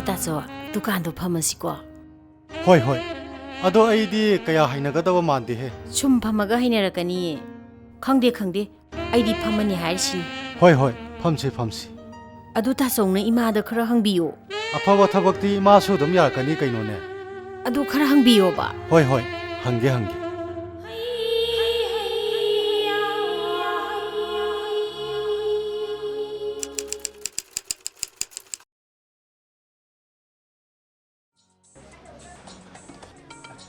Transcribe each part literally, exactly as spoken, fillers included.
ꯇꯥꯆꯧ, ꯗꯨꯀꯥꯟꯗꯣ ꯐꯝꯃꯁꯤꯀꯣ꯫ ꯍꯣꯏ, ꯍꯣꯏ꯫ ꯑꯗꯣ ꯑꯩꯗꯤ ꯀꯌꯥ ꯍꯩꯅꯒꯗꯕ ꯃꯥꯟꯗꯦꯍꯦ꯫ ꯁꯨꯝ ꯐꯝꯃꯒ ꯍꯩꯅꯔꯛꯀꯅꯤꯌꯦ꯫ ꯈꯪꯗꯦ, ꯈꯪꯗꯦ꯫ ꯑꯩꯗꯤ ꯐꯝꯃꯅꯤ ꯍꯥꯏꯔꯤꯁꯤꯅꯤ꯫ ꯍꯣꯏ, ꯍꯣꯏ꯫ ꯐꯝꯁꯤ, ꯐꯝꯁꯤ꯫ ꯑꯗꯨ ꯇꯥꯆꯧꯅ ꯏꯃꯥꯗ ꯈꯔ ꯍꯪꯕꯤꯌꯣ꯫ ꯑꯐꯕ ꯊꯕꯛꯇꯤ ꯏꯃꯥꯁꯨ ꯑꯗꯨꯝ ꯌꯥꯔꯛꯀꯅꯤ ꯀꯩꯅꯣꯅꯦ꯫ ꯑꯗꯨ ꯈꯔ ꯍꯪꯕꯤꯌꯣꯕ꯫ ꯍꯣꯏ, ꯍꯣꯏ꯫ ꯍꯪꯒꯦ, ꯍꯪꯒꯦ꯫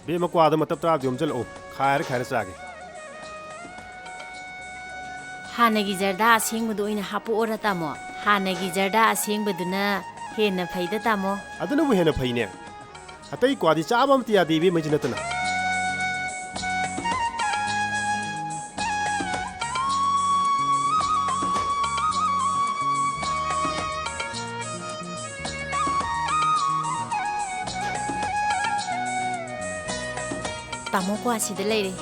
ꯕꯦꯝꯃ, ꯀ꯭ꯋꯥꯗꯣ ꯃꯇꯞ ꯇꯔꯥꯗ ꯌꯣꯝꯁꯤꯜꯂꯛꯑꯣ꯫ ꯈꯥꯏꯔ ꯈꯥꯏꯔ ꯆꯥꯒꯦ꯫ ꯍꯥꯟꯅꯒꯤ ꯖꯔꯗꯥ ꯑꯁꯦꯡꯕꯗꯣ ꯑꯣꯏꯅ ꯍꯥꯞꯄꯛꯑꯣꯔ, ꯇꯥꯃꯣ? ꯍꯥꯟꯅꯒꯤ ꯖꯔꯗꯥ ꯑꯁꯦꯡꯕꯗꯨꯅ ꯍꯦꯟꯅ ꯐꯩꯗ, ꯇꯥꯃꯣ꯫ ꯑꯗꯨꯅꯕꯨ ꯍꯦꯟꯅ ꯐꯩꯅꯦ꯫ ꯑꯇꯩ ꯀ꯭ꯋꯥꯗꯤ ꯆꯥꯕ ꯑꯝꯇ ꯌꯥꯗꯦ, ꯏꯕꯦꯝꯃꯩꯁꯤ ꯅꯠꯇꯅ꯫ ꯇꯥꯃꯣ, ꯀ꯭ꯋꯥ ꯁꯤꯗ ꯂꯩꯔꯦ꯫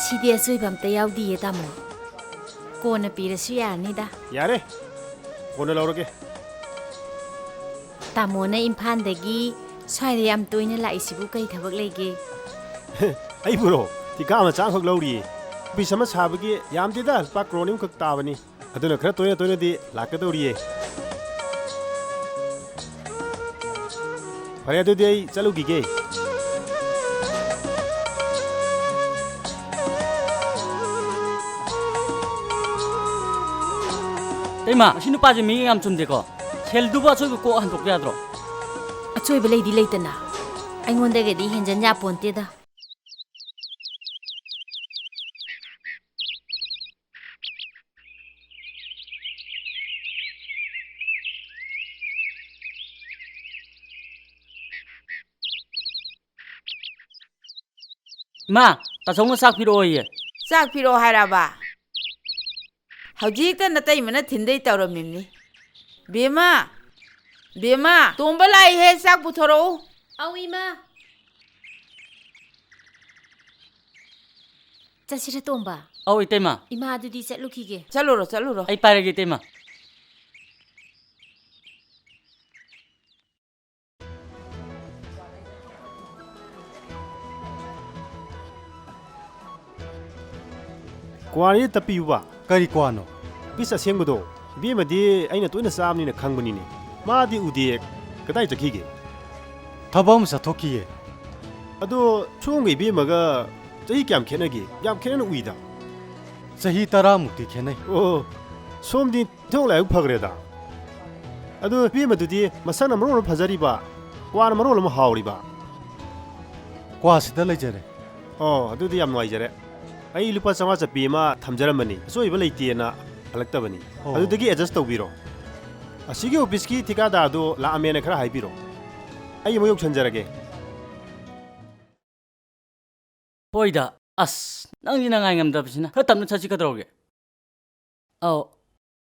ꯁꯤꯗꯤ ꯑꯆꯣꯏꯕ ꯑꯝꯇ ꯌꯥꯎꯗꯤꯌꯦ, ꯇꯥꯃꯣ꯫ ꯀꯣꯟꯅ ꯄꯤꯔꯁꯨ ꯌꯥꯔꯅꯤꯗ꯫ ꯌꯥꯔꯦ, ꯀꯣꯟꯅ ꯂꯧꯔꯒꯦ꯫ ꯇꯥꯃꯣꯅ ꯏꯝꯐꯥꯜꯗꯒꯤ ꯁ꯭ꯋꯥꯏꯗ ꯌꯥꯝ ꯇꯣꯏꯅ ꯂꯥꯛꯏꯁꯤꯕꯨ ꯀꯩ ꯊꯕꯛ ꯂꯩꯒꯦ? ꯑꯩꯕꯨꯔꯣ? ꯊꯤꯀꯥ ꯃꯆꯥ ꯑꯃꯈꯛ ꯂꯧꯔꯤꯌꯦ꯫ ꯑꯣꯐꯤꯁ ꯑꯃ ꯁꯥꯕꯒꯤ ꯌꯥꯝꯗꯦꯗ, ꯂꯨꯄꯥ ꯀ꯭ꯔꯣꯔ ꯑꯅꯤ ꯑꯍꯨꯝꯈꯛ ꯇꯥꯕꯅꯤ꯫ ꯑꯗꯨꯅ ꯈꯔ ꯇꯣꯏꯅ ꯇꯣꯏꯅꯗꯤ ꯂꯥꯛꯀꯗꯧꯔꯤꯌꯦ꯫ ꯐꯔꯦ, ꯑꯗꯨꯗꯤ ꯑꯩ ꯆꯠꯂꯨꯈꯤꯒꯦ꯫ ꯏꯃꯥ, ꯑꯁꯤ ꯅꯨꯄꯥꯁꯦ ꯃꯤ ꯌꯥꯝ ꯆꯨꯝꯗꯦꯀꯣ꯫ ꯁꯦꯜꯗꯨꯕꯨ ꯑꯆꯣꯏꯕ ꯀꯣꯛ ꯍꯟꯗꯣꯛꯄ ꯌꯥꯗ꯭ꯔꯣ? ꯑꯆꯣꯏꯕ ꯂꯩꯗꯤ ꯂꯩꯇꯅ, ꯑꯩꯉꯣꯟꯗꯒꯗꯤ ꯍꯦꯟꯖꯟ ꯌꯥꯄꯣꯟꯇꯦꯗ꯫ ꯏꯃꯥ, ꯇꯥꯆꯧꯅ ꯆꯥꯛ ꯄꯤꯔꯛꯑꯣꯌꯦ꯫ ꯆꯥꯛ ꯄꯤꯔꯛꯑꯣ ꯍꯥꯏꯔꯕ? ꯍꯧꯖꯤꯛꯇ ꯅꯇꯩꯃꯅ ꯊꯤꯟꯗꯩ ꯇꯧꯔꯝꯃꯤꯕꯅꯤ꯫ ꯕꯦꯝꯃ, ꯕꯦꯝꯃ, ꯇꯣꯝꯕ ꯂꯥꯛꯏꯍꯦ, ꯆꯥꯛ ꯄꯨꯊꯣꯔꯛꯎ꯫ ꯑꯧ, ꯏꯃꯥ꯫ ꯆꯠꯁꯤꯔ, ꯇꯣꯝꯕ? ꯑꯧ, ꯏꯇꯩꯃ꯫ ꯏꯃꯥꯗꯨꯗꯤ ꯆꯠꯂꯨꯈꯤꯒꯦ꯫ ꯆꯠꯂꯨꯔꯣ, ꯆꯠꯂꯨꯔꯣ꯫ ꯑꯩ ꯄꯥꯏꯔꯒꯦ, ꯏꯇꯩꯃ꯫ ꯀ꯭ꯋꯥꯔꯤ ꯇꯞꯄꯤꯌꯨꯕ꯫ ꯀꯔꯤ ꯀ꯭ꯋꯥꯅꯣ? ꯄꯤꯁ ꯑꯁꯦꯡꯕꯗꯣ꯫ ꯏꯕꯦꯝꯃꯗꯤ ꯑꯩꯅ ꯇꯣꯏꯅ ꯆꯥꯕꯅꯤꯅ ꯈꯪꯕꯅꯤꯅꯦ꯫ ꯃꯥꯗꯤ ꯎꯗꯦ꯫ ꯀꯗꯥꯏ ꯆꯠꯈꯤꯒꯦ? ꯊꯕꯛ ꯑꯃ ꯆꯠꯊꯣꯛꯈꯤꯌꯦ꯫ ꯑꯗꯣ ꯁꯣꯝꯒ ꯏꯕꯦꯝꯃꯒ ꯆꯍꯤ ꯀꯌꯥꯝ ꯈꯦꯠꯅꯒꯦ? ꯌꯥꯝ ꯈꯦꯠꯅꯅ ꯎꯏꯗ꯫ ꯆꯍꯤ ꯇꯔꯥꯃꯨꯛꯇꯤ ꯈꯦꯠꯅꯩ꯫ ꯑꯣ, ꯁꯣꯝꯗꯤ ꯏꯊꯧ ꯂꯥꯏꯕꯛ ꯐꯈ꯭ꯔꯦꯗ꯫ ꯑꯗꯨ ꯏꯕꯦꯝꯃꯗꯨꯗꯤ ꯃꯁꯛꯅ ꯃꯔꯣꯜ ꯑꯃ ꯐꯖꯔꯤꯕ, ꯀ꯭ꯋꯥꯅ ꯃꯔꯣꯜ ꯑꯃ ꯍꯥꯎꯔꯤꯕ꯫ ꯀ꯭ꯋꯥꯁꯤꯗ ꯂꯩꯖꯔꯦ꯫ ꯑꯣ, ꯑꯗꯨꯗꯤ ꯌꯥꯝ ꯅꯨꯡꯉꯥꯏꯖꯔꯦ꯫ ꯑꯩ ꯂꯨꯄꯥ ꯆꯥꯝꯃꯉꯥ ꯆꯠꯄꯤ ꯑꯃ ꯊꯝꯖꯔꯝꯕꯅꯤ, ꯑꯆꯣꯏꯕ ꯂꯩꯇꯦꯅ ꯍꯜꯂꯛꯇꯕꯅꯤ꯫ ꯑꯣ꯫ ꯑꯗꯨꯗꯒꯤ adjust ꯇꯧꯕꯤꯔꯣ꯫ ꯑꯁꯤꯒꯤ office ꯀꯤ ꯊꯤꯀꯥꯗꯥꯔꯗꯣ ꯂꯥꯛꯑꯝꯃꯦꯅ ꯈꯔ ꯍꯥꯏꯕꯤꯔꯣ꯫ ꯑꯩ ꯑꯃꯨꯛ ꯌꯧꯁꯟꯖꯔꯒꯦ꯫ ꯍꯣꯏꯗ, ꯑꯁ, ꯅꯪꯁꯤꯅ ꯉꯥꯏ ꯉꯝꯗꯕꯁꯤꯅ꯫ ꯈꯔ ꯇꯞꯅ ꯆꯠꯁꯤ ꯀꯩꯗꯧꯔꯒꯦ? ꯑꯧ,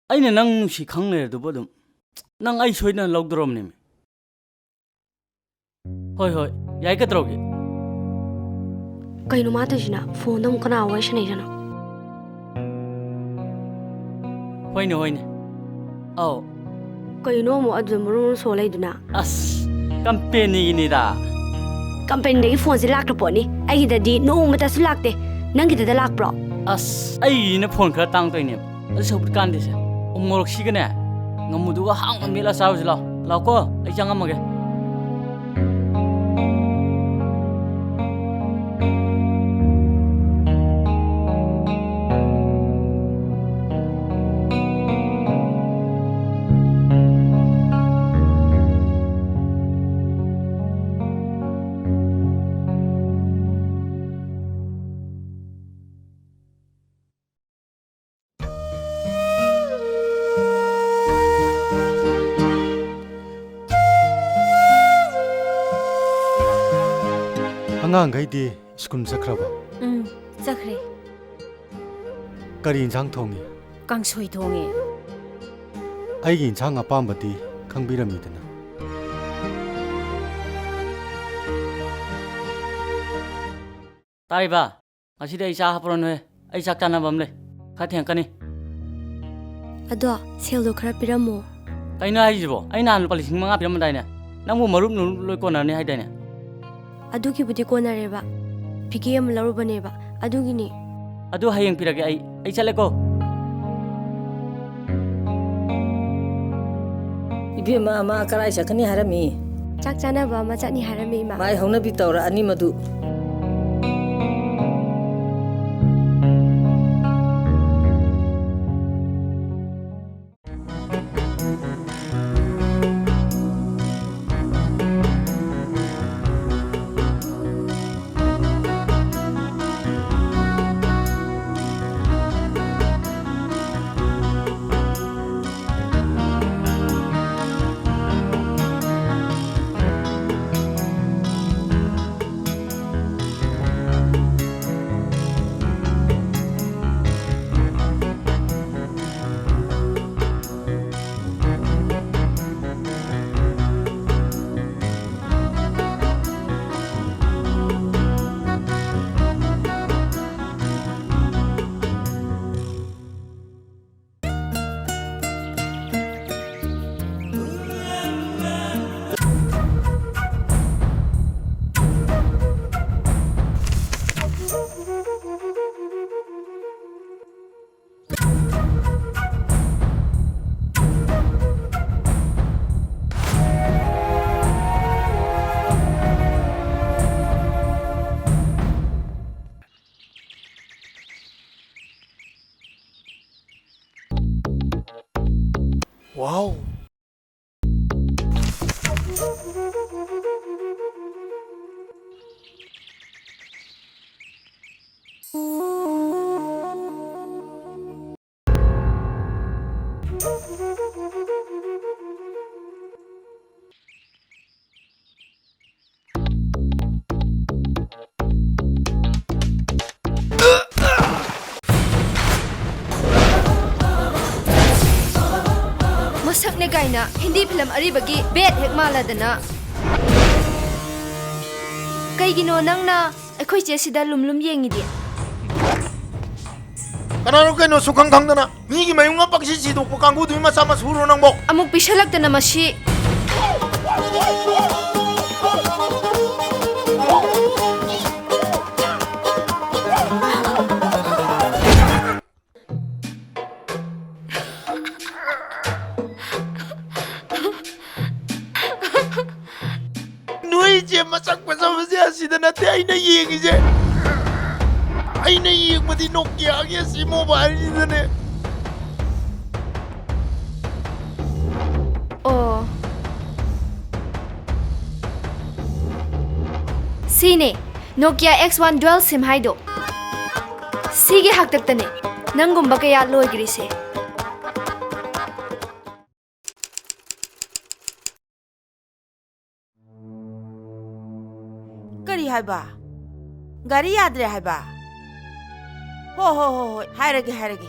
ꯑꯩꯅ ꯅꯪ ꯅꯨꯡꯁꯤ ꯈꯪ ꯂꯩꯔꯗꯨꯕꯨ ꯑꯗꯨꯝ꯫ ꯅꯪ ꯑꯩ ꯁꯣꯏꯗꯅ ꯂꯧꯗꯣꯔꯕꯅꯦꯃꯤ꯫ ꯍꯣꯏ, ꯍꯣꯏ, ꯌꯥꯏ, ꯀꯩꯗꯧꯔꯒꯦ? ꯀꯩꯅꯣ ꯃꯥ ꯇꯧꯏꯁꯤꯅ? ꯐꯣꯟꯗ ꯑꯃꯨꯛ ꯀꯅꯥ ꯋꯥꯔꯤ ꯁꯥꯟꯅꯩꯖꯥꯠꯅꯣ? ꯍꯣꯏꯅꯦ, ꯍꯣꯏꯅꯦ꯫ ꯑꯧ꯫ ꯀꯩꯅꯣ ꯑꯃꯨꯛ ꯑꯗꯨꯗ ꯃꯔꯨ ꯃꯔꯨ ꯁꯣ ꯂꯩꯗꯨꯅ? ꯑꯁ, ꯀꯝꯄꯦꯅꯤꯒꯤꯅꯤꯗ꯫ ꯀꯝꯄꯦꯅꯤꯗꯒꯤ ꯐꯣꯟꯁꯦ ꯂꯥꯛꯇ꯭ꯔ ꯄꯣꯠꯅꯤ꯫ ꯑꯩꯒꯤꯗꯗꯤ ꯅꯣꯡꯃꯇꯁꯨ ꯂꯥꯛꯇꯦ꯫ ꯅꯪꯒꯤꯗꯗ ꯂꯥꯛꯄ꯭ꯔꯣ? ꯑꯁ, ꯑꯩꯒꯤꯅ ꯐꯣꯟ ꯈꯔ ꯇꯥꯡꯗꯣꯏꯅꯦꯕ꯫ ꯑꯗꯨ ꯁꯔꯨꯛꯄꯨꯗꯤ ꯀꯥꯟꯗꯦꯁꯦ꯫ ꯎ ꯃꯣꯔꯣꯛꯁꯤꯒꯅꯦ, ꯉꯥꯃꯨꯗꯨꯒ ꯍꯥꯎꯅ ꯃꯦꯠꯂ ꯆꯥꯔꯨꯁꯤ ꯂꯥꯎ꯫ ꯂꯥꯎꯀꯣ, ꯑꯩ ꯆꯪꯉꯝꯃꯒꯦ꯫ ꯑꯉꯥꯡꯈꯩꯗꯤ ꯁ꯭ꯀꯨꯜ ꯆꯠꯈ꯭ꯔꯕꯣ? ꯎꯝ, ꯆꯠꯈ꯭ꯔꯦ꯫ ꯀꯔꯤ ꯏꯟꯁꯥꯡ ꯊꯣꯡꯉꯤ? ꯀꯥꯡꯁꯣꯏ ꯊꯣꯡꯉꯦ꯫ ꯑꯩꯒꯤ ꯏꯟꯁꯥꯡ ꯑꯄꯥꯝꯕꯗꯤ ꯈꯪꯕꯤꯔꯝꯃꯤꯗꯅ꯫ ꯇꯥꯔꯤꯕ? ꯉꯁꯤꯗꯤ ꯑꯩ ꯆꯥ ꯍꯥꯞꯄꯔꯣꯏ ꯅꯣꯏ꯫ ꯑꯩ ꯆꯥꯛ ꯆꯥꯅꯕ ꯑꯃ ꯂꯩ꯫ ꯈꯔ ꯊꯦꯡꯉꯛꯀꯅꯤ꯫ ꯑꯗꯣ ꯁꯦꯜꯗꯣ ꯈꯔ ꯄꯤꯔꯝꯃꯣ꯫ ꯀꯩꯅꯣ ꯍꯥꯏꯁꯤꯕꯣ? ꯑꯩ ꯅꯍꯥꯟ ꯂꯨꯄꯥ ꯂꯤꯁꯤꯡ ꯃꯉꯥ ꯄꯤꯔꯝꯃꯗꯥꯏꯅꯦ? ꯅꯪꯕꯨ ꯃꯔꯨꯞ ꯅꯨꯡꯔꯨꯞ ꯂꯣꯏ ꯀꯣꯟꯅꯔꯅꯤ ꯍꯥꯏꯗꯥꯏꯅꯦ? ꯑꯗꯨꯒꯤꯕꯨꯗꯤ ꯀꯣꯟꯅꯔꯦꯕ꯫ ꯐꯤꯒꯦ ꯑꯃ ꯂꯧꯔꯨꯕꯅꯦꯕ, ꯑꯗꯨꯒꯤꯅꯤ꯫ ꯑꯗꯨ ꯍꯌꯦꯡ ꯄꯤꯔꯒꯦ ꯑꯩ꯫ ꯑꯩ ꯆꯠꯂꯦꯀꯣ꯫ ꯏꯕꯦꯝꯃ, ꯃꯥ ꯀꯔꯥꯏ ꯆꯠꯀꯅꯤ ꯍꯥꯏꯔꯝꯃꯤ? ꯆꯥꯛ ꯆꯥꯅꯕ ꯑꯃ ꯆꯠꯅꯤ ꯍꯥꯏꯔꯝꯃꯤ, ꯏꯃꯥ꯫ ꯃꯥꯏ ꯍꯧꯅꯕꯤ ꯇꯧꯔꯛꯑꯅꯤ ꯃꯗꯨ꯫ Wow! ꯃꯁꯛꯅꯦ ꯀꯥꯏꯅ ꯍꯤꯟꯗꯤ ꯐꯤꯂꯝ ꯑꯔꯤꯕꯒꯤ ꯕꯦꯠ ꯍꯦꯛ ꯃꯥꯜꯂꯗꯅ꯫ ꯀꯩꯒꯤꯅꯣ ꯅꯪꯅ ꯑꯩꯈꯣꯏ ꯆꯦꯁꯤꯗ ꯂꯨꯝ ꯂꯨꯝ ꯌꯦꯡꯉꯤꯗꯤ? ꯀꯅꯥꯅꯣ ꯀꯩꯅꯣ ꯁꯨꯈꯪ ꯈꯪꯗꯅ ꯃꯤꯒꯤ ꯃꯌꯨꯝꯒ ꯄꯪꯁꯤ ꯁꯤꯗꯣꯛꯄ ꯀꯥꯡꯕꯨꯗꯨꯒꯤ ꯃꯆꯥ ꯃꯁꯨꯔꯣ ꯅꯪꯕꯣ? ꯑꯃꯨꯛ ꯄꯤꯁꯜꯂꯛꯇꯅ ꯃꯁꯤ꯫ ꯅꯣꯏ ꯏꯆꯦ ꯃꯁꯛ ꯐꯖꯕꯁꯦ ꯑꯁꯤꯗ ꯅꯠꯇꯦ ꯑꯩꯅ ꯌꯦꯡꯉꯤꯁꯦ꯫ ꯑꯩꯅ ꯌꯦꯡꯕꯗꯤ ꯅꯣꯀꯤꯌꯥꯒꯤ ꯑꯁꯤ ꯃꯣꯕꯥꯏꯜꯁꯤꯗꯅꯦ꯫ ꯑꯣ꯫ ꯁꯤꯅꯦ Nokia X one dual sim ꯍꯥꯏꯗꯣ꯫ ꯁꯤꯒꯤ ꯍꯥꯛꯇꯛꯇꯅꯦ ꯅꯪꯒꯨꯝꯕ ꯀꯌꯥ ꯂꯣꯏꯈ꯭ꯔꯤꯁꯦ꯫ ꯀꯔꯤ ꯍꯥꯏꯕ? ꯒꯥꯔꯤ ꯌꯥꯗ꯭ꯔꯦ ꯍꯥꯏꯕ? ꯍꯣ, ꯍꯣ, ꯍꯣ, ꯍꯣꯏ, ꯍꯥꯏꯔꯒꯦ, ꯍꯥꯏꯔꯒꯦ꯫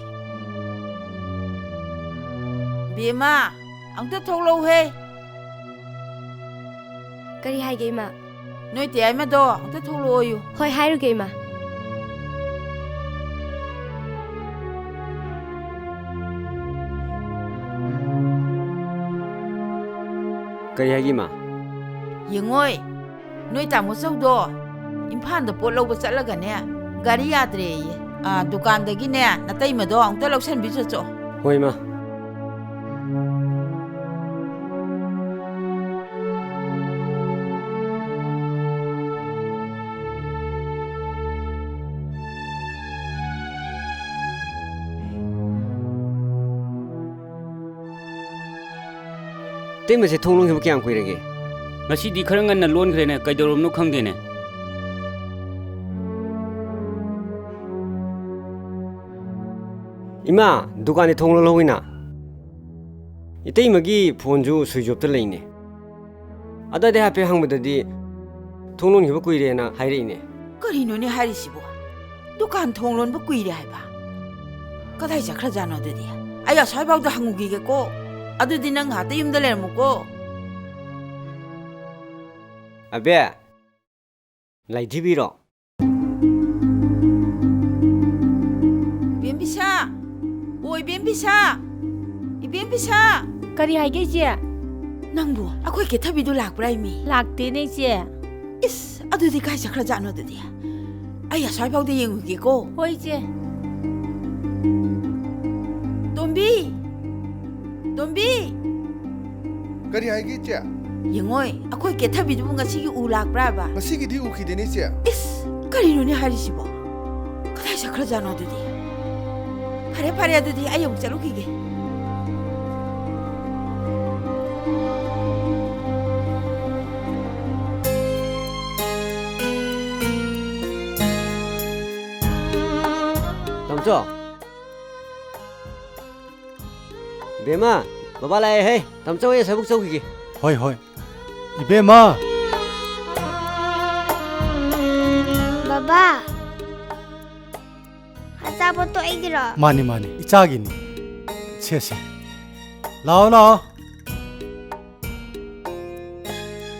ꯕꯦꯝꯃ, ꯑꯝꯇ ꯊꯣꯛꯂꯛꯎꯍꯦ꯫ ꯀꯔꯤ ꯍꯥꯏꯒꯦ, ꯏꯃꯥ? ꯅꯣꯏ ꯇꯌꯥꯏꯃꯗꯣ ꯑꯝꯇ ꯊꯣꯛꯂꯛꯑꯣꯌꯨ꯫ ꯍꯣꯏ, ꯍꯥꯏꯔꯨꯒꯦ, ꯏꯃꯥ꯫ ꯀꯔꯤ ꯍꯥꯏꯒꯦ, ꯏꯃꯥ? ꯌꯦꯡꯉꯣꯏ, ꯅꯣꯏ ꯇꯥꯃꯣ ꯆꯧꯗꯣ ꯏꯝꯐꯥꯜꯗ ꯄꯣꯠ ꯂꯧꯕ ꯆꯠꯂꯒꯅꯦ, ꯒꯥꯔꯤ ꯌꯥꯗ꯭ꯔꯦꯌꯦ꯫ ꯑꯥ, ꯗꯨꯀꯥꯟꯗꯒꯤꯅꯦ, ꯅꯇꯩꯃꯗꯣ ꯑꯃꯨꯛꯇ ꯂꯧꯁꯟꯕꯤ ꯆꯠꯆꯣ꯫ ꯍꯣꯏ, ꯏꯃꯥ꯫ ꯏꯇꯩꯃꯁꯦ ꯊꯣꯡ ꯂꯣꯟꯈꯤꯕ ꯀꯌꯥꯝ ꯀꯨꯏꯔꯒꯦ? ꯉꯁꯤꯗꯤ ꯈꯔ ꯉꯟꯅ ꯂꯣꯟꯈ꯭ꯔꯦꯅꯦ, ꯀꯩꯗꯧꯔꯕꯅꯣ ꯈꯪꯗꯦꯅꯦ꯫ ꯏꯃꯥ, ꯗꯨꯀꯥꯟꯗꯤ ꯊꯣꯡ ꯂꯣꯜꯍꯧꯋꯤꯅ꯫ ꯏꯇꯩꯃꯒꯤ ꯐꯣꯟꯁꯨ switch off ꯇ ꯂꯩꯅꯦ꯫ ꯑꯗꯨꯋꯥꯏꯗ ꯍꯥꯏꯐꯦꯠ ꯍꯪꯕꯗꯗꯤ ꯊꯣꯡ ꯂꯣꯟꯈꯤꯕ ꯀꯨꯏꯔꯦꯅ ꯍꯥꯏꯔꯛꯏꯅꯦ꯫ ꯀꯔꯤꯅꯣꯅꯦ ꯍꯥꯏꯔꯤꯁꯤꯕꯣ? ꯗꯨꯀꯥꯟ ꯊꯣꯡ ꯂꯣꯟꯕ ꯀꯨꯏꯔꯦ ꯍꯥꯏꯕ? ꯀꯗꯥꯏ ꯆꯠꯈ꯭ꯔꯖꯥꯠꯅꯣ ꯑꯗꯨꯗꯤ? ꯑꯩ ꯑꯁ꯭ꯋꯥꯏꯐꯥꯎꯗ ꯍꯪꯉꯨꯈꯤꯒꯦꯀꯣ꯫ ꯑꯗꯨꯗꯤ ꯅꯪ ꯉꯥꯏꯍꯥꯛꯇ ꯌꯨꯝꯗ ꯂꯩꯔꯝꯃꯨꯀꯣ꯫ ꯑꯕꯦ, ꯂꯥꯏꯙꯤꯕꯤꯔꯣ? ꯕꯦꯝꯕꯤ, ꯏꯕꯦꯝ ꯕꯤꯁꯥ! ꯏꯕꯦꯝ ꯕꯤꯁꯥ! ꯀꯔꯤ ꯍꯥꯏꯒꯦ, ꯏꯆꯦ? ꯅꯪꯕꯨ ꯑꯩꯈꯣꯏ ꯀꯦꯊꯕꯤꯗꯨ ꯂꯥꯛꯄ꯭ꯔꯥ, ꯏꯃꯤ? ꯂꯥꯛꯇꯦꯅꯦ, ꯏꯆꯦ꯫ ꯏꯁ, ꯑꯗꯨꯗꯤ ꯀꯥꯏ ꯆꯠꯈ꯭ꯔꯖꯥꯠꯅꯣ ꯑꯗꯨꯗꯤ? ꯑꯩ ꯑꯁ꯭ꯋꯥꯏꯐꯥꯎꯗ ꯌꯦꯡꯉꯨꯒꯦꯀꯣ꯫ ꯍꯣꯏ, ꯏꯆꯦ꯫ ꯇꯣꯝꯕꯤ! ꯇꯣꯝꯕꯤ! ꯀꯔꯤ ꯍꯥꯏꯒꯦ, ꯏꯆꯦ? ꯌꯦꯡꯉꯣꯏ, ꯑꯩꯈꯣꯏ ꯀꯦꯊꯕꯤꯗꯨꯕꯨ ꯉꯁꯤꯒꯤ ꯎ ꯂꯥꯛꯄ꯭ꯔꯥꯕ? ꯉꯁꯤꯒꯤꯗꯤ ꯎꯈꯤꯗꯦꯅꯦ, ꯏꯆꯦ꯫ ꯏꯁ, ꯀꯔꯤꯅꯣꯅꯦ ꯍꯥꯏꯔꯤꯁꯤꯕꯣ? ꯀꯗꯥꯏ ꯆꯠꯈ꯭ꯔꯖꯥꯠꯅꯣ ꯑꯗꯨꯗꯤ? ꯐꯔꯦ, ꯐꯔꯦ, ꯑꯗꯨꯗꯤ ꯑꯩ ꯑꯃꯨꯛ ꯆꯠꯂꯨꯈꯤꯒꯦ꯫ ꯇꯥꯃꯣꯆꯧ꯫ ꯕꯦꯝꯃ, ꯕꯕꯥ ꯂꯥꯛꯑꯦꯍꯦ꯫ ꯇꯥꯃꯣꯆꯧ, ꯑꯩ ꯑꯁ꯭ꯋꯥꯏꯕꯨꯛ ꯆꯧꯈꯤꯒꯦ꯫ ꯍꯣꯏ, ꯍꯣꯏ꯫ ꯏꯕꯦꯝꯃ! ꯕꯕꯥ, ꯑꯆꯥꯄꯣꯠꯇꯣ ꯑꯩꯒꯤꯔꯣ? ꯃꯥꯅꯤ, ꯃꯥꯅꯤ, ꯏꯆꯥꯒꯤꯅꯤ꯫ ꯁꯦ, ꯁꯦ꯫ ꯂꯥꯛꯑꯣ, ꯂꯥꯛꯑꯣ꯫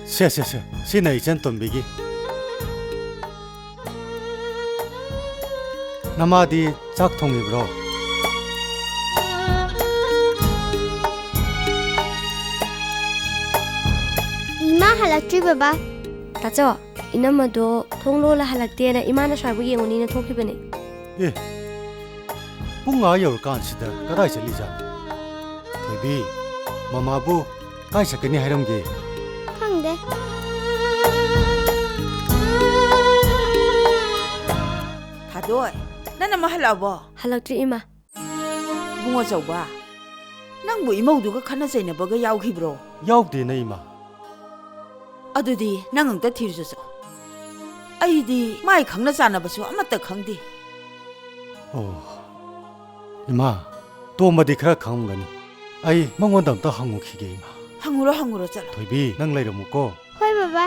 ꯁꯦ, ꯁꯦ, ꯁꯦ, ꯁꯤꯅ ꯏꯆꯟ ꯇꯣꯝꯕꯤꯒꯤ꯫ ꯅꯃꯥꯗꯤ ꯆꯥꯛ ꯊꯣꯡꯉꯤꯕ꯭ꯔꯣ? ꯏꯃꯥ ꯍꯜꯂꯛꯇ꯭ꯔꯤ, ꯕꯕꯥ꯫ ꯇꯥꯆꯧ, ꯏꯅꯝꯃꯗꯣ ꯊꯣꯡ ꯂꯣꯜꯂ ꯍꯜꯂꯛꯇꯦꯅ ꯏꯃꯥꯅ ꯁ꯭ꯋꯥꯏꯕꯨ ꯌꯦꯡꯉꯨꯅꯤꯅ ꯊꯣꯛꯈꯤꯕꯅꯦ꯫ ꯑꯦ, ꯄꯨꯡ ꯑꯥ ꯌꯧꯔꯀꯥꯟꯁꯤꯗ ꯀꯗꯥꯏ ꯆꯠꯂꯤꯖꯥꯠꯅꯣ? ꯊꯣꯏꯕꯤ, ꯃꯃꯥꯕꯨ ꯀꯥꯏ ꯆꯠꯀꯅꯤ ꯍꯥꯏꯔꯝꯒꯦ? ꯈꯪꯗꯦ꯫ ꯊꯥꯗꯣꯏ, ꯅꯪ ꯅꯃꯥ ꯍꯜꯂꯛꯑꯕꯣ? ꯍꯜꯂꯛꯇ꯭ꯔꯤ, ꯏꯃꯥ꯫ ꯏꯕꯨꯡꯉꯣ ꯆꯧꯕ, ꯅꯪꯕꯨ ꯏꯃꯧꯗꯨꯒ ꯈꯠꯅ ꯆꯩꯅꯕꯒ ꯌꯥꯎꯈꯤꯕ꯭ꯔꯣ? ꯌꯥꯎꯗꯦꯅ, ꯏꯃꯥ꯫ ꯑꯗꯨꯗꯤ ꯅꯪ ꯑꯝꯇ ꯊꯤꯔꯨꯆꯣ꯫ ꯑꯩꯗꯤ ꯃꯥꯏ ꯈꯪꯅ ꯆꯥꯟꯅꯕꯁꯨ ꯑꯃꯠꯇ ꯈꯪꯗꯦ꯫ ꯑꯣ, ꯏꯃꯥ, ꯇꯣꯝꯕꯗꯤ ꯈꯔ ꯈꯪꯉꯝꯒꯅꯤ꯫ ꯑꯩ ꯃꯉꯣꯟꯗ ꯑꯝꯇ ꯍꯪꯉꯨꯈꯤꯒꯦ, ꯏꯃꯥ꯫ ꯍꯪꯉꯨꯔꯣ, ꯍꯪꯉꯨꯔꯣ, ꯆꯠꯂꯣ꯫ ꯊꯣꯏꯕꯤ, ꯅꯪ ꯂꯩꯔꯝꯃꯨꯀꯣ꯫ ꯍꯣꯏ, ꯕꯕꯥ꯫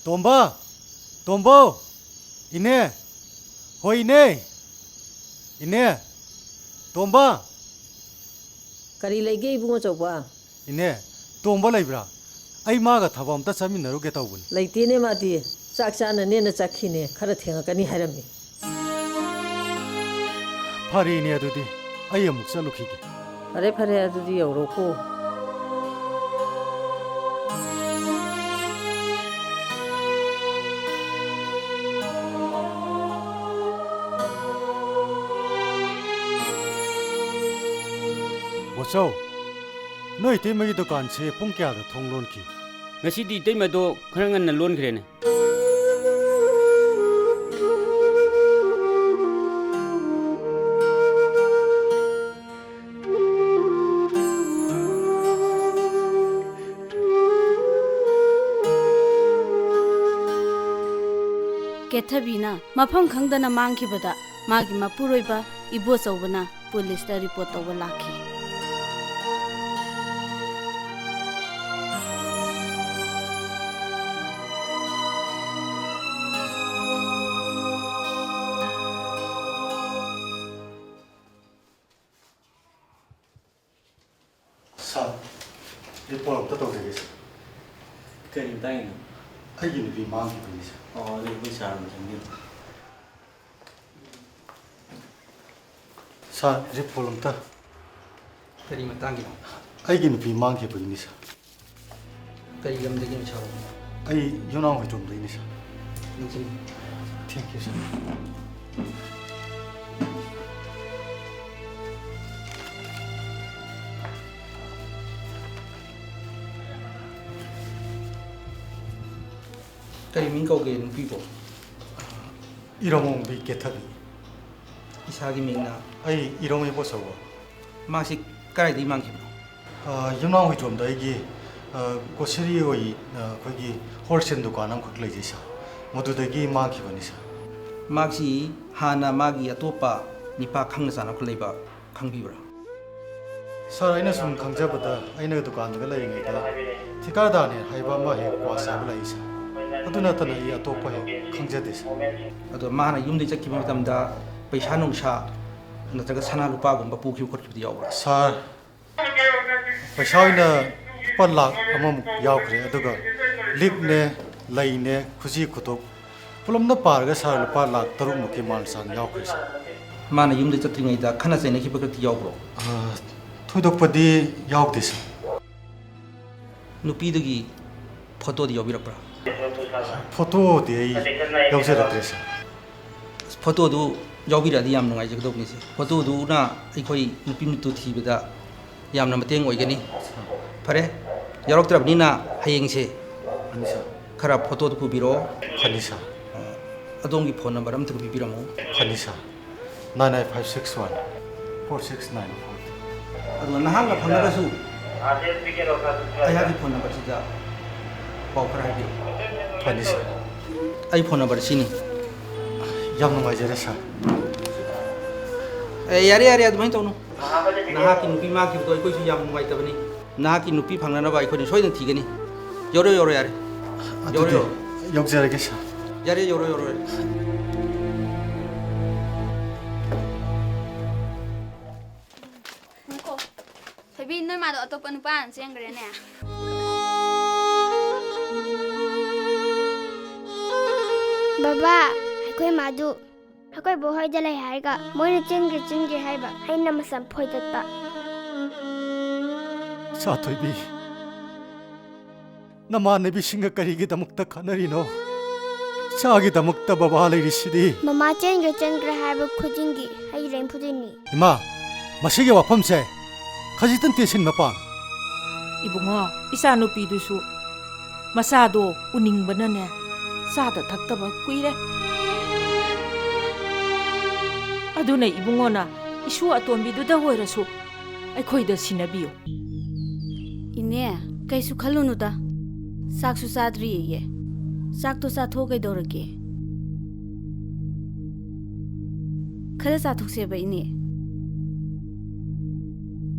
ꯇꯣꯝꯕ! ꯇꯣꯝꯕꯧ! ꯏꯅꯦ! ꯍꯣꯏ, ꯏꯅꯦ! ꯏꯅꯦ! ꯇꯣꯝꯕ! ꯀꯔꯤ ꯂꯩꯒꯦ, ꯏꯕꯨꯡꯉꯣ ꯆꯧꯕ? ꯏꯅꯦ, ꯇꯣꯝꯕ ꯂꯩꯕ꯭ꯔꯥ? ꯑꯩ ꯃꯥꯒ ꯊꯕꯛ ꯑꯝꯇ ꯆꯠꯃꯤꯟꯅꯔꯨꯒꯦ ꯇꯧꯕꯅꯤ꯫ ꯂꯩꯇꯦꯅꯦ, ꯃꯥꯗꯤ ꯆꯥꯛ ꯆꯥꯅꯅꯦꯅ ꯆꯠꯈꯤꯅꯦ, ꯈꯔ ꯊꯦꯡꯉꯛꯀꯅꯤ ꯍꯥꯏꯔꯝꯃꯤ꯫ ꯐꯔꯦꯅꯦ, ꯑꯗꯨꯗꯤ ꯑꯩ ꯑꯃꯨꯛ ꯆꯠꯂꯨꯈꯤꯒꯦ꯫ ꯐꯔꯦ, ꯐꯔꯦ, ꯑꯗꯨꯗꯤ ꯌꯧꯔꯣꯀꯣ꯫ ꯕꯣꯆꯧ, ꯅꯣꯏ ꯏꯇꯩꯃꯒꯤ ꯗꯨꯀꯥꯟꯁꯦ ꯄꯨꯡ ꯀꯌꯥꯗ ꯊꯣꯡ ꯂꯣꯟꯈꯤ? ꯉꯁꯤꯗꯤ ꯏꯇꯩꯃꯗꯣ ꯈꯔ ꯉꯟꯅ ꯂꯣꯟꯈ꯭ꯔꯦꯅꯦ꯫ ꯀꯦꯊꯕꯤꯅ ꯃꯐꯝ ꯈꯪꯗꯅ ꯃꯥꯡꯈꯤꯕꯗ ꯃꯥꯒꯤ ꯃꯄꯨꯔꯣꯏꯕ ꯏꯕꯣꯆꯧꯕꯅ ꯄꯨꯂꯤꯁꯇ ꯔꯤꯄꯣꯔꯠ ꯇꯧꯕ ꯂꯥꯛꯈꯤ꯫ ꯁꯥꯔ, ꯔꯤꯄꯣꯔꯠ ꯑꯝꯇ ꯇꯧꯖꯒꯦ, ꯁꯥꯔ꯫ ꯀꯔꯤ ꯃꯇꯥꯡꯒꯤꯅꯣ? ꯑꯩꯒꯤ ꯅꯨꯄꯤ ꯃꯥꯡꯈꯤꯕꯅꯤ, ꯁꯥꯔ꯫ ꯑꯣ, ꯑꯗꯨꯗꯤ ꯑꯩꯈꯣꯏ ꯁꯥꯔ ꯑꯃ ꯆꯪꯕꯤꯌꯨ꯫ ꯁꯥꯔ, ꯔꯤꯄꯣꯔꯠ ꯑꯝꯇ꯫ ꯀꯔꯤ ꯃꯇꯥꯡꯒꯤꯅꯣ? ꯑꯩꯒꯤ ꯅꯨꯄꯤ ꯃꯥꯡꯈꯤꯕꯒꯤꯅꯤ, ꯁꯥꯔ꯫ ꯀꯔꯤ ꯂꯝꯗꯒꯤꯅꯣ, ꯁꯥꯔ? ꯑꯩ ꯌꯨꯝꯅꯥꯝ ꯍꯨꯏꯗ꯭ꯔꯣꯝꯗꯒꯤꯅꯤ, ꯁꯥꯔ꯫ ꯅꯤꯡꯁꯤꯡꯉꯤ꯫ Thank you, sir꯫ ꯀꯔꯤ ꯃꯤꯡ ꯀꯧꯒꯦ ꯅꯨꯄꯤꯕꯣ? ꯏꯔꯣꯝ ꯑꯣꯡꯕꯤ ꯀꯦꯊꯕꯤ꯫ ꯏꯁꯥꯒꯤ ꯃꯤꯡꯅ? ꯑꯩ ꯏꯔꯣꯝ ꯏꯕꯣꯆꯧꯕ꯫ ꯃꯥꯁꯤ ꯀꯗꯥꯏꯗꯒꯤ ꯃꯥꯡꯈꯤꯕꯅꯣ? ꯑ, ꯌꯨꯝꯅꯥꯝ ꯍꯨꯏꯗ꯭ꯔꯣꯝꯗ ꯑꯩꯒꯤ, ꯑ, grocery ꯑꯣꯏ, ꯑ, ꯑꯩꯈꯣꯏꯒꯤ wholesale ꯗꯨꯀꯥꯟ ꯑꯃꯈꯛ ꯂꯩꯖꯩ, ꯁꯥꯔ꯫ ꯃꯗꯨꯗꯒꯤ ꯃꯥꯡꯈꯤꯕꯅꯤ, ꯁꯥꯔ꯫ ꯃꯥꯁꯤ ꯍꯥꯟꯅ ꯃꯥꯒꯤ ꯑꯇꯣꯞꯄ ꯅꯤꯄꯥ ꯈꯪꯅ ꯆꯥꯟꯅꯕ ꯂꯩꯕ ꯈꯪꯕꯤꯕ꯭ꯔꯥ? ꯁꯥꯔ, ꯑꯩꯅ ꯁꯨꯝ ꯈꯪꯖꯕꯗ, ꯑꯩꯅ ꯗꯨꯀꯥꯟꯗꯒ ꯂꯩꯔꯤꯉꯩꯗ ꯊꯤꯀꯥꯗꯥꯔꯅꯦ ꯍꯥꯏꯕ ꯑꯃ ꯍꯦꯛ ꯀ꯭ꯋꯥ ꯆꯥꯕ ꯂꯥꯛꯏ, ꯁꯥꯔ꯫ ꯑꯗꯨ ꯅꯠꯇꯅ ꯑꯩ ꯑꯇꯣꯞꯄ ꯍꯦꯛ ꯈꯪꯖꯗꯦ, ꯁꯥꯔ꯫ ꯑꯗꯣ ꯃꯥꯅ ꯌꯨꯝꯗꯒꯤ ꯆꯠꯈꯤꯕ ꯃꯇꯝꯗ ꯄꯩꯁꯥ ꯅꯨꯡꯁꯥ ꯅꯠꯇ꯭ꯔꯒ ꯁꯅꯥ ꯂꯨꯄꯥꯒꯨꯝꯕ ꯄꯨꯈꯤꯕ ꯈꯣꯠꯈꯤꯕꯗꯤ ꯌꯥꯎꯕ꯭ꯔꯥ? ꯁꯥꯔ, ꯄꯩꯁꯥ ꯑꯣꯏꯅ ꯂꯨꯄꯥ ꯂꯥꯈ ꯑꯃꯃꯨꯛ ꯌꯥꯎꯈ꯭ꯔꯦ, ꯑꯗꯨꯒ ꯂꯤꯛꯅꯦ, ꯂꯩꯅꯦ, ꯈꯨꯖꯤ ꯈꯨꯇꯣꯛ ꯄꯨꯂꯞꯅ ꯄꯥꯔꯒ, ꯁꯥꯔ, ꯂꯨꯄꯥ ꯂꯥꯈ ꯇꯔꯨꯛꯃꯨꯛꯀꯤ ꯃꯥꯜ ꯆꯥꯡ ꯌꯥꯎꯈ꯭ꯔꯦ, ꯁꯥꯔ꯫ ꯃꯥꯅ ꯌꯨꯝꯗ ꯆꯠꯇ꯭ꯔꯤꯉꯩꯗ ꯈꯠꯅ ꯆꯩꯅꯈꯤꯕꯒꯗꯤ ꯌꯥꯎꯕ꯭ꯔꯣ? ꯑ, ꯊꯣꯏꯗꯣꯛꯄꯗꯤ ꯌꯥꯎꯗꯦ, ꯁꯥꯔ꯫ ꯅꯨꯄꯤꯗꯨꯒꯤ ꯐꯣꯇꯣꯗꯤ ꯌꯥꯎꯕꯤꯔꯛꯄ꯭ꯔꯥ? ꯐꯣꯇꯣꯗꯤ ꯑꯩ ꯌꯥꯎꯖꯔꯛꯇ꯭ꯔꯦ, ꯁꯥꯔ꯫ ꯐꯣꯇꯣꯗꯨ ꯌꯥꯎꯕꯤꯔꯛꯑꯗꯤ ꯌꯥꯝ ꯅꯨꯡꯉꯥꯏꯖꯒꯗꯧꯕꯅꯤ, ꯁꯥꯔ꯫ ꯐꯣꯇꯣꯗꯨꯅ ꯑꯩꯈꯣꯏ ꯅꯨꯄꯤ ꯃꯤꯠꯇꯨ ꯊꯤꯕꯗ ꯌꯥꯝꯅ ꯃꯇꯦꯡ ꯑꯣꯏꯒꯅꯤ꯫ ꯐꯔꯦ, ꯌꯥꯎꯔꯛꯇ꯭ꯔꯕꯅꯤꯅ ꯍꯌꯦꯡꯁꯦ ꯐꯅꯤ, ꯁꯥꯔ꯫ ꯈꯔ ꯐꯣꯇꯣꯗꯨ ꯄꯨꯕꯤꯔꯛꯑꯣ꯫ ꯐꯅꯤ, ꯁꯥꯔ꯫ ꯑꯗꯣꯝꯒꯤ ꯐꯣꯟ ꯅꯝꯕꯔ ꯑꯝꯇꯪ ꯄꯤꯕꯤꯔꯝꯃꯨ꯫ ꯐꯅꯤ, ꯁꯥꯔ꯫ Nine nine five six one four six nine four꯫ ꯑꯗꯨꯒ ꯅꯍꯥꯛꯅ ꯐꯪꯂꯒꯁꯨ ꯑꯩꯍꯥꯛꯀꯤ ꯐꯣꯟ ꯅꯝꯕꯔꯁꯤꯗ ꯄꯥꯎ ꯈꯔ ꯍꯥꯏꯕꯤꯌꯨ꯫ ꯐꯅꯤ, ꯁꯥꯔ꯫ ꯑꯩ ꯐꯣꯟ ꯅꯝꯕꯔ ꯁꯤꯅꯤ꯫ ꯌꯥꯝ ꯅꯨꯡꯉꯥꯏꯖꯔꯦ, ꯁꯥꯔ꯫ ꯑꯦ, ꯌꯥꯔꯦ, ꯌꯥꯔꯦ, ꯑꯗꯨꯃꯥꯏꯅ ꯇꯧꯅꯨ꯫ ꯅꯍꯥꯛꯀꯤ ꯅꯨꯄꯤ ꯃꯥꯡꯈꯤꯕꯗꯣ ꯑꯩꯈꯣꯏꯁꯨ ꯌꯥꯝ ꯅꯨꯡꯉꯥꯏꯇꯕꯅꯤ꯫ ꯅꯍꯥꯛꯀꯤ ꯅꯨꯄꯤ ꯐꯪꯅꯅꯕ ꯑꯩꯈꯣꯏꯅ ꯁꯣꯏꯗꯅ ꯊꯤꯒꯅꯤ꯫ ꯌꯧꯔꯣ, ꯌꯧꯔꯣ, ꯌꯥꯔꯦ꯫ ꯑꯗꯨꯗꯤ ꯌꯧꯔꯣ, ꯌꯧꯔꯣ꯫ ꯌꯧꯖꯔꯒꯦ, ꯁꯥꯔ꯫ ꯌꯥꯔꯦ, ꯌꯧꯔꯣ, ꯌꯧꯔꯣ, ꯌꯥꯔꯦ꯫ ꯉꯥꯏꯈꯣ꯫ ꯊꯣꯏꯕꯤ, ꯅꯣꯏ ꯃꯥꯗꯣ ꯑꯇꯣꯞꯄ ꯅꯨꯄꯥ ꯑꯃ ꯆꯦꯟꯈ꯭ꯔꯦꯅꯦ꯫ ꯕꯕꯥ, ꯑꯩꯈꯣꯏ ꯃꯥꯗꯨ ꯑꯩꯈꯣꯏ ꯕꯣꯛ ꯍꯣꯏꯗ ꯂꯩ ꯍꯥꯏꯔꯒ ꯃꯣꯏꯅ ꯆꯦꯟꯈ꯭ꯔꯦ, ꯆꯦꯟꯈ꯭ꯔꯦ ꯍꯥꯏꯕ꯫ ꯑꯩꯅ ꯃꯆꯝ ꯐꯣꯏꯗꯠꯄ꯫ ꯁꯥꯊꯣꯏꯕꯤ, ꯅꯃꯥꯟꯅꯕꯤꯁꯤꯡꯒ ꯀꯔꯤꯒꯤꯗꯃꯛꯇ ꯈꯠꯅꯔꯤꯅꯣ? ꯏꯆꯥꯒꯤꯗꯃꯛꯇ ꯕꯕꯥ ꯂꯩꯔꯤꯁꯤꯗꯤ꯫ ꯃꯃꯥ ꯆꯦꯟꯈ꯭ꯔꯦ, ꯆꯦꯟꯈ꯭ꯔꯦ ꯍꯥꯏꯕ ꯈꯨꯗꯤꯡꯒꯤ ꯑꯩ ꯂꯦꯝ ꯐꯨꯗꯣꯏꯅꯤ꯫ ꯏꯃꯥ, ꯃꯁꯤꯒꯤ ꯋꯥꯐꯝꯁꯦ ꯈꯖꯤꯛꯇꯪ ꯇꯦꯟꯁꯤꯟꯕ ꯄꯥꯝꯃꯤ꯫ ꯏꯕꯨꯡꯉꯣ, ꯏꯆꯥꯅꯨꯄꯤꯗꯨꯁꯨ ꯃꯆꯥꯗꯣ ꯎꯅꯤꯡꯕꯅꯅꯦ ꯆꯥꯗ ꯊꯛꯇꯕ ꯀꯨꯏꯔꯦ꯫ ꯑꯗꯨꯅ ꯏꯕꯨꯡꯉꯣꯅ ꯏꯁꯨ ꯑꯇꯣꯝꯕꯤꯗꯨꯗ ꯑꯣꯏꯔꯁꯨ ꯑꯩꯈꯣꯏꯗ ꯁꯤꯟꯅꯕꯤꯌꯨ꯫ ꯏꯅꯦ, ꯀꯩꯁꯨ ꯈꯜꯂꯨꯅꯨꯗ꯫ ꯆꯥꯛꯁꯨ ꯆꯥꯗ꯭ꯔꯤꯌꯦ꯫ ꯆꯥꯛꯇꯣ ꯆꯥꯊꯣꯛꯑ ꯀꯩꯗꯧꯔꯒꯦ? ꯈꯔ ꯆꯥꯊꯣꯛꯁꯦꯕ, ꯏꯅꯦ꯫